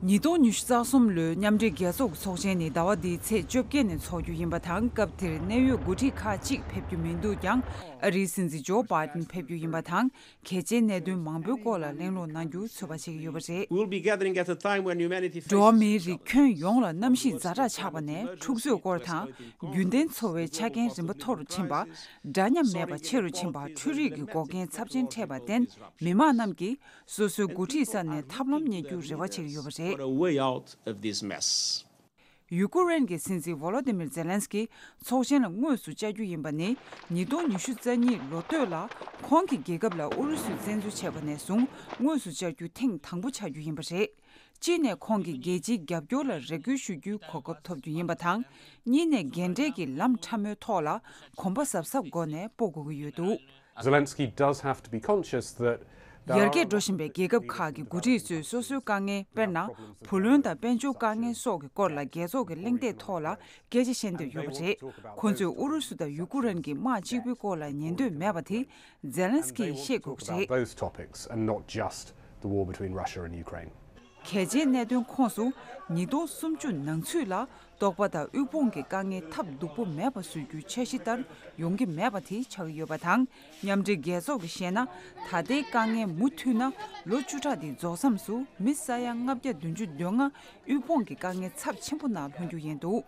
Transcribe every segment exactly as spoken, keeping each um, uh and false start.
ཉིས་སྟོང་ཉི་ཤུ་རྩ་གསུམ་ལོའི་མཉམ་འབྲེལ་རྒྱལ་ཚོགས་ཀྱི་ཚོགས་ཆེན་ནི་ཟླ་བ་འདིའི་ཚེས་བཅོ་བརྒྱད་ནས་འཚོགས་རྒྱུ་ཡིན་པ་དང་། སྐབས་དེར་གནད་ཡོད་འགོ་ཁྲིད་ཁག་ཅིག་ཕེབས་རྒྱུ་མི་འདུག་ཀྱང་། ཨ་རིའི་སྲིད་འཛིན་ཇོ་བྷའི་ཏིན་ཕེབས་རྒྱུ་ཡིན་པ་དང་། གལ་ཆེའི་གནད་དོན་མང་པོའི་སྐོར་ལ་གླེང་སློང་གནང་རྒྱུ་ཚོད་དཔག་བྱེད་ཀྱི་ཡོད་པ་རེད། We'll be gathering at a time when humanity འགྲོ་བ་faces མིའི་རིགས་ཁྱོན་ཡོངས་ལ་གནམ་གཤིས་ཛ་དྲག་ཆགས་པ་ནས་འཁྲུག་རྩོད་སྐོར་དང་། རྒྱུན་ལྡན་འཚོ་བའི་ཆ་རྐྱེན་རིམ་པ་མཐོ་རུ་ཕྱིན་པ། འདྲ་མཉམ་མེད་པ་ཆེ་རུ་ཕྱིན་པ། འཕྲུལ་རིག་གི་འགོག་རྐྱེན་ཚབས་ཆེན་འཕྲད་པར་བརྟེན། མི་དམངས་རྣམས་ཀྱིས་སོ་སོའི་འགོ་ཁྲིད་ས་ནས་ཐབས་ལམ་རྙེད་རྒྱུར་རེ་བ་བྱེད་ཀྱི་ཡོད་པ་རེད། A way out of this mess. ཡུ་ཀུ་རེན་གྱི་སྲིད་འཛིན་ཝོ་ལོ་ཏི་མིར་ཛེ་ལན་སི་ཀི་ཚོགས་ཆེན་ལ་དངོས་སུ་བཅར་རྒྱུ་ཡིན་པ་ནི། ཉིས་སྟོང་ཉི་ཤུ་རྩ་གཉིས་ལོ་སྟོད་ལ་ཁོང་གིས་རྒྱལ་ཁབ་ལ་ཨུ་རུ་སུས་བཙན་འཛུལ་བྱས་པ་ནས་བཟུང་དངོས་སུ་བཅར་རྒྱུ་ཐེངས་དང་པོ་ཆགས་རྒྱུ་ཡིན་པ་རེད། གཅིག་ནས་ཁོང་གིས་རྒྱལ་སྤྱིའི་རྒྱབ་སྐྱོར་ལ་རེ་སྐུལ་ཞུ་རྒྱུའི་གོ་སྐབས་ཐོབ་རྒྱུ་ཡིན་པ་དང་། གཉིས་ནས་འགན་འཁྲིའི་ལམ་ཕྲ་མོའི་ཐོག་ལ་གོམ་པ་གཟབ་གཟབ་སྒོ་ནས་སྤོ་དགོས་ཀྱི་ཡོད་འདུག Zelensky does have to be conscious that there ཡར་རྒྱས་འགྲོ་བཞིན་པའི་རྒྱལ་ཁབ་ཁག་གི་འགོ་ཁྲིད་ཚོས་སོ་སོའི་དཀའ་ངལ། དཔེར་ན། བུ་ལོན་དང་དཔལ་འབྱོར་དཀའ་ངལ་སོགས་ཀྱི་སྐོར་ལ་རྒྱལ་ཚོགས་ཀྱི་གླེང་སྟེགས་ཐོག་ལ་སྐད་ཆ་བཤད་འདོད་ཡོད་པ་རེད། ཁོ་ཚོས་ཨུ་རུ་སུ་དང་ཡུ་ཀུ་རེན་གྱི་དམག་གཅིག་པུའི་སྐོར་ལ་ཉན་འདོད་མེད་པ་དེ་ཛེ་ལན་སི་ཀིས་ཤེས་དགོས་ཀྱི་རེད། Those topics and not just the war between Russia and Ukraine. གལ་ཆེའི་གནད་དོན་ཁོངས་སུ་ཉིས་སྟོང་སུམ་ཅུ་ནང་ཚུད་ལ། ལྟོགས་པ་དང་དབུལ་ཕོངས་ཀྱི་དཀའ་ངལ་ཐབས་སྡུག་པོ་མེད་པ་བཟོ་རྒྱུའི་འཆར་གཞི་ལྟར་ཡོང་གི་མེད་པ་དེ་ཆགས་ཀྱི་ཡོད་པ་དང་། མཉམ་འབྲེལ་རྒྱལ་ཚོགས་ཀྱིས་བཤད་ན། ད་ལྟའི་དཀའ་ངལ་མུ་མཐུད་ན། ལོ་བཅུ་ཕྲག་འདིའི་རྫོགས་མཚམས་སུ་མི་ས་ཡ་ལྔ་བརྒྱ་བདུན་ཅུ་དོན་ལྔ་དབུལ་ཕོངས་ཀྱི་དཀའ་ངལ་ཚབས་ཆེན་པོ་ནང་ལྷུང་རྒྱུ་ཡིན་འདུག་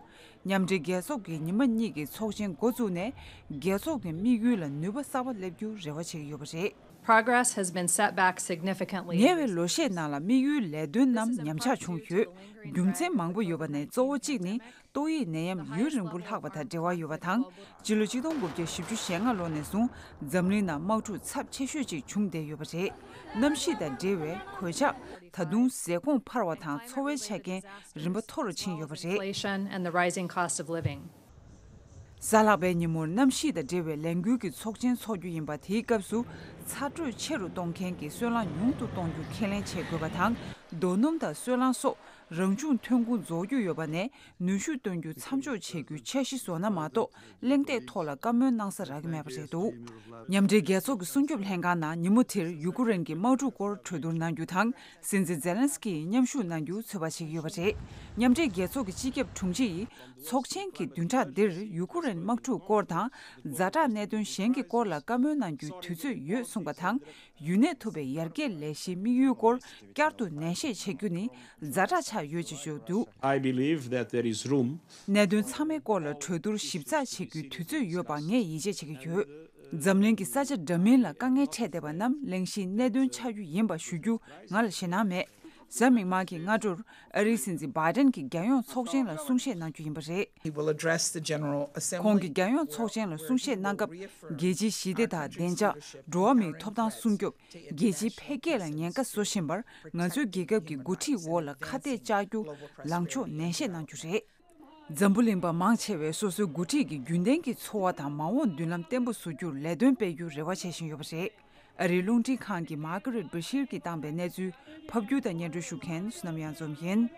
མཉམ་འབྲེལ་རྒྱལ་ཚོགས་ཀྱིས་ཉི་མ་གཉིས་ཀྱི་ཚོགས་ཆེན་འགོ་བཙུགས་ནས། རྒྱལ་ཚོགས་ཀྱི་དམིགས་ཡུལ་ལ་ནུས་པ་གསར་པ་སླེབས་རྒྱུར་རེ་བ་བྱེད་ཀྱི་ཡོད་པ་རེད། Progress has been set back significantly. ཉེ་བའི་ལོ་ཤས་ནང་ལ་དམིགས་ཡུལ་ལས་དོན་རྣམས་ཉམས་ཆག་བྱུང་ཡོད། རྒྱུ་མཚན་མང་པོ་ཡོད་པ་ནས་གཙོ་བོ་གཅིག་ནི་ཏོག་དབྱིབས་ནད་ཡམས་ཡུན་རིང་པོ་ལྷག་པ་དང་འབྲེལ་བ་ཡོད་པ་དང་། སྤྱི་ལོ་ཆིག་སྟོང་དགུ་བརྒྱ་བཞི་བཅུ་ཞེ་ལྔ་ལོ་ནས་བཟུང་འཛམ་གླིང་ནང་དམག་འཁྲུག་ཚབས་ཆེ་ཤོས་ཅིག་བྱུང་བསྡད་ཡོད་པ་རེད། གནམ་གཤིས་དང་འབྲེལ་བའི་གོད་ཆག་ད་དུང་ཟས་གོང་འཕར་བ་དང་འཚོ་བའི་ཆ་རྐྱེན་རིམ་པ་མཐོ་རུ་ཕྱིན་ཡོད་པ་རེད། Inflation and the rising cost of living. གཟའ་ལྷག་པའི་ཉིན་མོར་གནམ་གཤིས་དང་འབྲེལ་བའི་ལས་འགུལ་གྱི་ཚོགས་ཆེན་འཚོགས་རྒྱུ་ཡིན་པ། དེའི་སྐབས་སུ་ཚ་དྲོད་ཆེ་རུ་གཏོང་མཁན་གྱི་སོལ་རླངས་ཉུང་དུ་གཏོང་རྒྱུ་ཁས་ལེན་བྱེད་དགོས་པ་དང་། རྡོ་སྣུམ་དང་སོལ་རླངས་སོགས་རང་བྱུང་ཐོན་ཁུངས་རྫོགས་རྒྱུ་ཡོད་པ་ནས་ནུས་ཤུགས་བཏོན་རྒྱུ་མཚམས་འཇོག་བྱེད་རྒྱུའི་འཆར་གཞི་བཟོ་ན་མ་གཏོགས། གླེང་སྟེགས་ཐོག་ལ་བཀའ་མོལ་གནང་ས་རག་གི་མེད་པ་རེད་འདུག་མཉམ་འབྲེལ་རྒྱལ་ཚོགས་ཀྱི་སྲུང་སྐྱོབ་ལྷན་ཁང་ནང་ཉིན་མོ་དེར་ཡུ་ཀུ་རེན་གྱི་དམག་འཁྲུག་སྐོར་གྲོས་བསྡུར་གནང་རྒྱུ་དང་། སྲིད་འཛིན་ཛེ་ལན་སི་ཀི་ཡིས་མཉམ་ཞུགས་གནང་རྒྱུ་ཚོད་དཔག་བྱེད་ཀྱི་ཡོད་པ་རེད། མཉམ་འབྲེལ་རྒྱལ་ཚོགས་ཀྱི་སྤྱི་ཁྱབ་དྲུང་ཆེ་ཡིས་ཚོགས་ཆེན་གྱི་བདུན་ཕྲག་འདིར་ཡུ་ཀུ་རེན་དམག་འཁྲུག་སྐོར་དང་། ཛ་དྲག་གནད་དོན་གཞན་གྱི་སྐོར་ལ་བཀའ་མོལ་གནང་རྒྱུའི་དུས་ཚོད་ཡོད་གསུངས་པ་དང་། ཡུན་གནས་ཐུབ་པའི་ཡར་རྒྱས་ལས་གཞིའི་དམིགས་ཡུལ་སྐོར་བསྐྱར་དུ་ནན་བཤད་བྱེད་རྒྱུ་ནི་ཛ་དྲག་ཆགས་ཡོད་ཅེས་བརྗོད་འདུག I believe that there is room གནད་དོན་ཚང་མའི་སྐོར་ལ་གྲོས་བསྡུར་ཞིབ་ཚགས་བྱེད་རྒྱུའི་དུས་ཚོད་ཡོད་པ་ངས་ཡིད་ཆེས་བྱེད་ཀྱི་ཡོད། འཛམ་གླིང་གི་ས་ཆ་འདྲ་མིན་ལ་དཀའ་ངལ་འཕྲད་བསྡད་པ་རྣམས་གླེང་གཞིའི་གནད་དོན་ཆགས་རྒྱུ་ཡིན་པ་ཞུ་རྒྱུ་ང་ལ་ཞེད་སྣང་མེད། གཟའ་མིག་དམར་གྱི་སྔ་དྲོར་ཨ་རིའི་སྲིད་འཛིན་བྷའི་ཏན་གྱིས་རྒྱལ་ཡོངས་ཚོགས་ཆེན་ལ་གསུང་བཤད་གནང་རྒྱུ་ཡིན་པ་རེད། He will address the General Assembly. ཁོང་གིས་རྒྱལ་ཡོངས་ཚོགས་ཆེན་ལ་གསུང་བཤད་གནང་སྐབས། རྒྱལ་སྤྱིའི་ཞི་བདེ་དང་བདེ་འཇགས། འགྲོ་བ་མིའི་ཐོབ་ཐང་སྲུང་སྐྱོབ། རྒྱལ་སྤྱིའི་འཕེལ་རྒྱས་ལ་ཉེན་ཁ་བཟོ་བཞིན་པར་ང་ཚོའི་རྒྱལ་ཁབ་ཀྱི་འགོ་ཁྲིད་འོག་ལ་ཁ་གཏད་བཅག་རྒྱུ་ལངས་ཕྱོགས་ནན་བཤད་གནང་རྒྱུ་རེད། འཛམ་བུ་གླིང་པ་མང་ཆེ་བས་སོ་སོའི་འགོ་ཁྲིད་ཀྱི་རྒྱུན་ལྡན་གྱི་འཚོ་བ་དང་མ་འོངས་མདུན་ལམ་བརྟན་པོ་བཟོ་རྒྱུར་ལས་དོན་སྤེལ་རྒྱུར་རེ་བ་བྱེད་བཞིན་ཡོད་པ་རེད། ཨ་རིའི་རླུང་འཕྲིན་ཁང་གི་མཱ་ཀ་རེད་བྷི་ཤིར་གྱིས་བཏང་པའི་གནས་ཚུལ་ཕབ་སྒྱུར་དང་སྙན་སྒྲོན་ཞུ་མཁན་བསོད་ནམས་གཡང་འཛོམས་ཡིན།